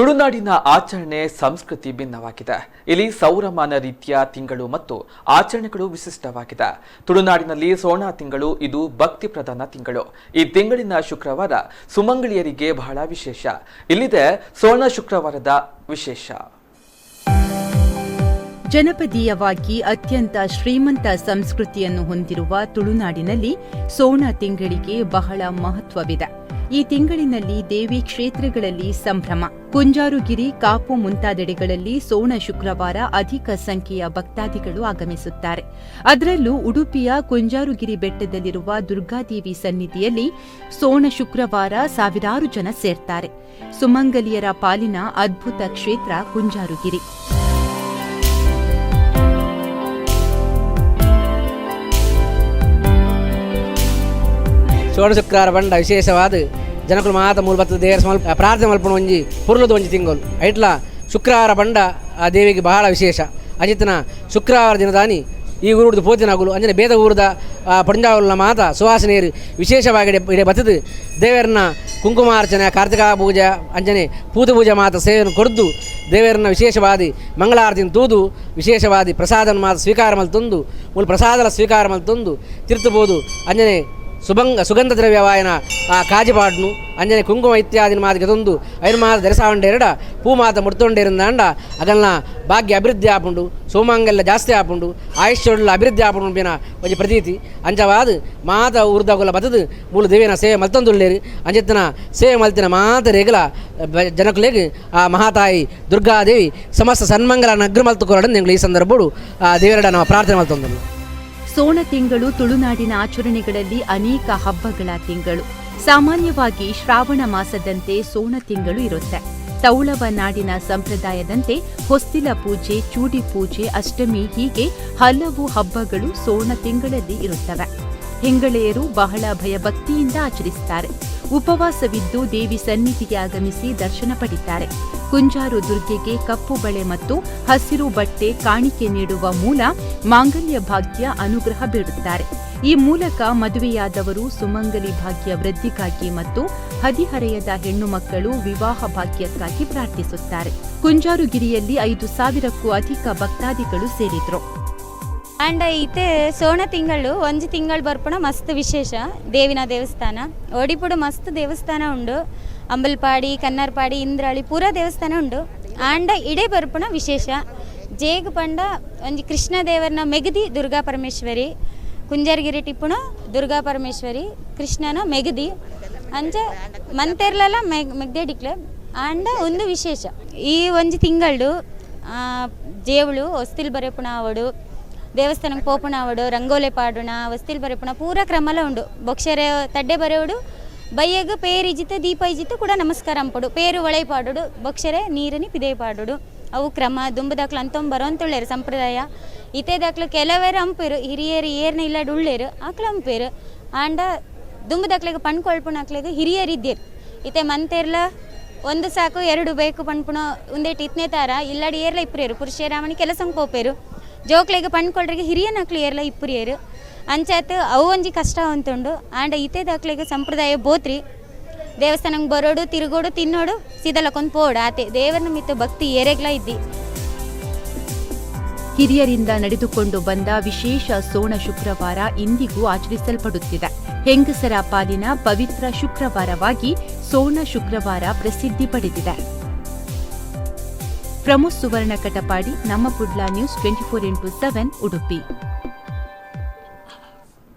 ತುಳುನಾಡಿನ ಆಚರಣೆ ಸಂಸ್ಕೃತಿ ಭಿನ್ನವಾಗಿದೆ. ಇಲ್ಲಿ ಸೌರಮಾನ ರೀತಿಯ ತಿಂಗಳು ಮತ್ತು ಆಚರಣೆಗಳು ವಿಶಿಷ್ಟವಾಗಿದೆ. ತುಳುನಾಡಿನಲ್ಲಿ ಸೋಣ ತಿಂಗಳು, ಇದು ಭಕ್ತಿ ಪ್ರಧಾನ ತಿಂಗಳು. ಈ ತಿಂಗಳಿನ ಶುಕ್ರವಾರ ಸುಮಂಗಳಿಯರಿಗೆ ಬಹಳ ವಿಶೇಷ. ಇಲ್ಲಿದೆ ಸೋಣ ಶುಕ್ರವಾರದ ವಿಶೇಷ. ಜನಪದೀಯವಾಗಿ ಅತ್ಯಂತ ಶ್ರೀಮಂತ ಸಂಸ್ಕೃತಿಯನ್ನು ಹೊಂದಿರುವ ತುಳುನಾಡಿನಲ್ಲಿ ಸೋಣ ತಿಂಗಳಿಗೆ ಬಹಳ ಮಹತ್ವವಿದೆ. ಈ ತಿಂಗಳಿನಲ್ಲಿ ದೇವಿ ಕ್ಷೇತ್ರಗಳಲ್ಲಿ ಸಂಭ್ರಮ. ಕುಂಜಾರುಗಿರಿ, ಕಾಪು ಮುಂತಾದೆಡೆಗಳಲ್ಲಿ ಸೋಣ ಶುಕ್ರವಾರ ಅಧಿಕ ಸಂಖ್ಯೆಯ ಭಕ್ತಾದಿಗಳು ಆಗಮಿಸುತ್ತಾರೆ. ಅದರಲ್ಲೂ ಉಡುಪಿಯ ಕುಂಜಾರುಗಿರಿ ಬೆಟ್ಟದಲ್ಲಿರುವ ದುರ್ಗಾದೇವಿ ಸನ್ನಿಧಿಯಲ್ಲಿ ಸೋಣ ಶುಕ್ರವಾರ ಸಾವಿರಾರು ಜನ ಸೇರ್ತಾರೆ. ಸುಮಂಗಲಿಯರ ಪಾಲಿನ ಅದ್ಭುತ ಕ್ಷೇತ್ರ ಕುಂಜಾರುಗಿರಿ. ಸೋಣ ಶುಕ್ರವಾರ ಬಂಡ ವಿಶೇಷವಾದ ಜನಕುಲು ಮಾತ ಮೂಲ ಬತ್ತದ ದೇವರ ಸ್ಮಲ್ಪ ಪ್ರಾರ್ಥನೆ ಮಲ್ಪುಣ ಒಂಜಿ ಪುರ್ಲದ ಒಂಜಿ ತಿಂಗಳು. ಐಟ್ಲ ಶುಕ್ರವಾರ ಬಂಡ ಆ ದೇವಿಗೆ ಬಹಳ ವಿಶೇಷ. ಅಂಚಿತ್ತಿನ ಶುಕ್ರವಾರ ದಿನದಾನಿ ಈ ಊರುಡ್ದು ಪೋತಿನಗುಲು ಅಂಚನೆ ಬೇದ ಊರುದ ಪಂಜಾವುಲ ಮಾತ ಸುವಾಸನೆಯರು ವಿಶೇಷವಾಗಿ ಇಡೆ ಬತ್ತದು ದೇವರನ್ನ ಕುಂಕುಮಾರ್ಚನೆ, ಕಾರ್ತಿಕ ಪೂಜೆ, ಅಂಚನೆ ಪೂತ ಪೂಜೆ ಮಾತ ಸೇವೆಯನ್ನು ಕೊಡ್ದು, ದೇವರನ್ನ ವಿಶೇಷವಾದಿ ಮಂಗಳಾರತಿನ ತೂದು, ವಿಶೇಷವಾದಿ ಪ್ರಸಾದನ ಮಾತ ಸ್ವೀಕಾರ ಮಲ್ತೊಂದು, ಮೂಲು ಪ್ರಸಾದಲ ಸ್ವೀಕಾರ ಮಲ್ತೊಂದು ತಿರ್ತುಬೋದು. ಅಂಚನೆ ಸುಗಂಧ ದ್ರವ್ಯವಾಯನ ಆ ಕಾಜಿಪಾಡ್ನು, ಅಂಜನೆ ಕುಂಕುಮ ಇತ್ಯಾದಿನ ಮಾತಿಗೆ ತಂದು ಐನ್ ಮಾತ ದರ್ಸಾವಂಡೇರಡ ಪೂ ಮಾತ ಮುಡ್ತೊಂಡೇರಿಂದಾಂಡ ಅಗಲ್ನ ಭಾಗ್ಯ ಅಭಿವೃದ್ಧಿ ಆಪುಂಡು, ಸೋಮಾಂಗಲ್ಯ ಜಾಸ್ತಿ ಆಪುಂಡು, ಆಯುಷ್ಯೊಡ್ಲ ಅಭಿವೃದ್ಧಿ ಆಪುಂಡು ಪನ್ಪಿನ ಒಂಜಿ ಪ್ರತೀತಿ. ಅಂಚವಾದ್ ಮಾತ ಊರ್ದಗುಲ ಬತ್ತದು ಮೂಲು ದೇವಿನ ಸೇವೆ ಮಲ್ತೊಂದುಲ್ಲೇರು. ಅಂಚಿತ್ತಿನ ಸೇವೆ ಮಲ್ತಿನ ಮಾತ ರೇಗಲ ಜನಕುಲೆಗ್ ಆ ಮಹಾತಾಯಿ ದುರ್ಗಾದೇವಿ ಸಮಸ್ತ ಸನ್ಮಂಗಲ ನಗ್ರ ಮಲ್ತು ಕೊರಡನ್ ಎಂಕ್ಲು ಈ ಸಂದರ್ಭಡು ಆ ದೇವರಡ ನಾವು ಪ್ರಾರ್ಥನೆ ಮಲ್ತೊಂದುಲ್ಲ. ಸೋಣ ತಿಂಗಳು ತುಳುನಾಡಿನ ಆಚರಣೆಗಳಲ್ಲಿ ಅನೇಕ ಹಬ್ಬಗಳ ತಿಂಗಳು. ಸಾಮಾನ್ಯವಾಗಿ ಶ್ರಾವಣ ಮಾಸದಂತೆ ಸೋಣ ತಿಂಗಳು ಇರುತ್ತೆ. ತೌಳವ ನಾಡಿನ ಸಂಪ್ರದಾಯದಂತೆ ಹೊಸ್ತಿಲ ಪೂಜೆ, ಚೂಡಿ ಪೂಜೆ, ಅಷ್ಟಮಿ, ಹೀಗೆ ಹಲವು ಹಬ್ಬಗಳು ಸೋಣ ತಿಂಗಳಲ್ಲಿ ಇರುತ್ತವೆ. ಹೆಂಗಳೆಯರು ಬಹಳ ಭಯಭಕ್ತಿಯಿಂದ ಆಚರಿಸುತ್ತಾರೆ. ಉಪವಾಸವಿದ್ದು ದೇವಿ ಸನ್ನಿಧಿಗೆ ಆಗಮಿಸಿ ದರ್ಶನ ಪಡಿತಾರೆ. ಕುಂಜಾರು ದುರ್ಗೆಗೆ ಕಪ್ಪು ಬಳೆ ಮತ್ತು ಹಸಿರು ಬಟ್ಟೆ ಕಾಣಿಕೆ ನೀಡುವ ಮೂಲ ಮಾಂಗಲ್ಯ ಭಾಗ್ಯ ಅನುಗ್ರಹ ಬೇಡುತ್ತಾರೆ. ಈ ಮೂಲಕ ಮದುವೆಯಾದವರು ಸುಮಂಗಲಿ ಭಾಗ್ಯ ವೃದ್ಧಿಗಾಗಿ ಮತ್ತು ಹದಿಹರೆಯದ ಹೆಣ್ಣು ಮಕ್ಕಳು ವಿವಾಹ ಭಾಗ್ಯಕ್ಕಾಗಿ ಪ್ರಾರ್ಥಿಸುತ್ತಾರೆ. ಕುಂಜಾರುಗಿರಿಯಲ್ಲಿ 5,000ಕ್ಕೂ ಅಧಿಕ ಭಕ್ತಾದಿಗಳು ಸೇರಿದ್ರು. ಆಂಡ ಇತ್ತೆ ಸೋಣ ತಿಂಗಳು ಒಂಜಿ ತಿಂಗಳು ಬರ್ಪುಣ ಮಸ್ತ್ ವಿಶೇಷ. ದೇವಿನ ದೇವಸ್ಥಾನ ಒಡಿಪುಡು ಮಸ್ತ್ ದೇವಸ್ಥಾನ ಉಂಡು. ಅಂಬಲ್ಪಾಡಿ, ಕನ್ನರ್ಪಾಡಿ, ಇಂದ್ರಾಳಿ ಪೂರ ದೇವಸ್ಥಾನ ಉಂಡು. ಆಂಡ ಇಡೆ ಬರ್ಪುಣ ವಿಶೇಷ. ಜೇಗ್ ಪಂಡ ಒಂಜಿ ಕೃಷ್ಣ ದೇವರನ ಮೆಗದಿ ದುರ್ಗಾ ಪರಮೇಶ್ವರಿ. ಕುಂಜರ್ಗಿರಿ ಟಿಪ್ಪುಣ ದುರ್ಗಾ ಪರಮೇಶ್ವರಿ ಕೃಷ್ಣನ ಮೆಗದಿ. ಅಂಚ ಮಂತೆರ್ಲಲ ಮೆಗ್ದೇಡಿಕ್ಲೆ. ಆಂಡ ಒಂದು ವಿಶೇಷ, ಈ ಒಂಜಿ ತಿಂಗಳು ಜೇವಳು ಹೊಸ್ತಿಲ್ ಬರೆಪುಣ ಆವಡು, ದೇವಸ್ಥಾನಕ್ಕೆ ಪೋಪುಣ ಆವಡು, ರಂಗೋಲೆ ಪಾಡುಣ, ಹೊಸ್ತಿಲ್ ಬರೆಪುಣ ಪೂರ ಕ್ರಮಲ ಉಂಡು. ಬೊಕ್ಷರೆ ತಡ್ಡೆ ಬರೆಯೋಡು, ಬಯ್ಯಗ್ ಪೇರು ಇಜಿತ ದೀಪ ಇಜಿತ ಕೂಡ ನಮಸ್ಕಾರ ಅಂಪಡು, ಪೇರು ಒಳೈ ಪಾಡುಡು, ಬೊಕ್ಷರೆ ನೀರನಿ ಪಿದೆ ಪಾಡುಡು. ಅವು ಕ್ರಮ ದುಂಬುದಾಕ್ಲು ಅಂತೊಂಬ ಬರೋಂತುಳ್ಳೇರು ಸಂಪ್ರದಾಯ. ಇತ್ತೆ ದಾಕ್ಲು ಕೆಲವರು ಅಂಪೇರು, ಹಿರಿಯರು ಏರ್ನ ಇಲ್ಲಾಡ್ ಉಳ್ಳೇರು, ಆಕ್ಲು ಅಂಪೇರು. ಆಂಡ ದುಂಬುದಾಕ್ಲೆಗ್ ಪಣ್ಕೊಳ್ಪುಣ ಆಕ್ಲೆಗ್ ಹಿರಿಯರು ಇದ್ದೇರು. ಇತ್ತೆ ಮಂತೆರ್ಲ ಒಂದು ಸಾಕು ಎರಡು ಬೇಕು ಪಣ್ಪುಣ ಉಂದೇಟ್ ಇತ್ನೆ ತಾರ. ಇಲ್ಲಾಡಿ ಏರ್ಲ ಇಪ್ಪುರೇರು, ಪುರುಷೇರಾಮಣಿ ಕೆಲಸಂಗ್ ಪೋಪೇರು. ಜೋಕ್ಲೆಗ್ ಪಣ್ಕೊಳ್ರಿಗೆ ಹಿರಿಯನಕ್ಲು ಏರ್ಲ ಇಪ್ಪುರಿಯರು. ಅಂಚಾತ್ ಅವು ಒಂಜಿ ಕಷ್ಟ ಅಂತುಂಡು. ಆಂಡ ಇತ್ತೆ ದಾಕ್ಲೆಗ್ ಸಂಪ್ರದಾಯ ಬೋತ್ರಿ. ದೇವಸ್ಥಾನಕ್ಕೆ ಬರೋಡು, ತಿರುಗೋಡು, ತಿನ್ನೋಡು, ಸೀದಲಕ್ಕೊಂದು ಪೋಡು, ಆತೆ. ದೇವರನ ಮಿತ್ತು ಭಕ್ತಿ ಏರೆಗ್ಲ ಇದ್ದಿ. ಹಿರಿಯರಿಂದ ನಡೆದುಕೊಂಡು ಬಂದ ವಿಶೇಷ ಸೋಣ ಶುಕ್ರವಾರ ಇಂದಿಗೂ ಆಚರಿಸಲ್ಪಡುತ್ತಿದೆ. ಹೆಂಗಸರ ಪಾಲಿನ ಪವಿತ್ರ ಶುಕ್ರವಾರವಾಗಿ ಸೋಣ ಶುಕ್ರವಾರ ಪ್ರಸಿದ್ಧಿ ಪಡೆದಿದೆ. ಪ್ರಮೋದ್ ಸುವರ್ಣ ಕಟಪಾಡಿ, ನಮ್ಮ ಕುಡ್ಲ, ನ್ಯೂಸ್ 24x7, ಉಡುಪಿ.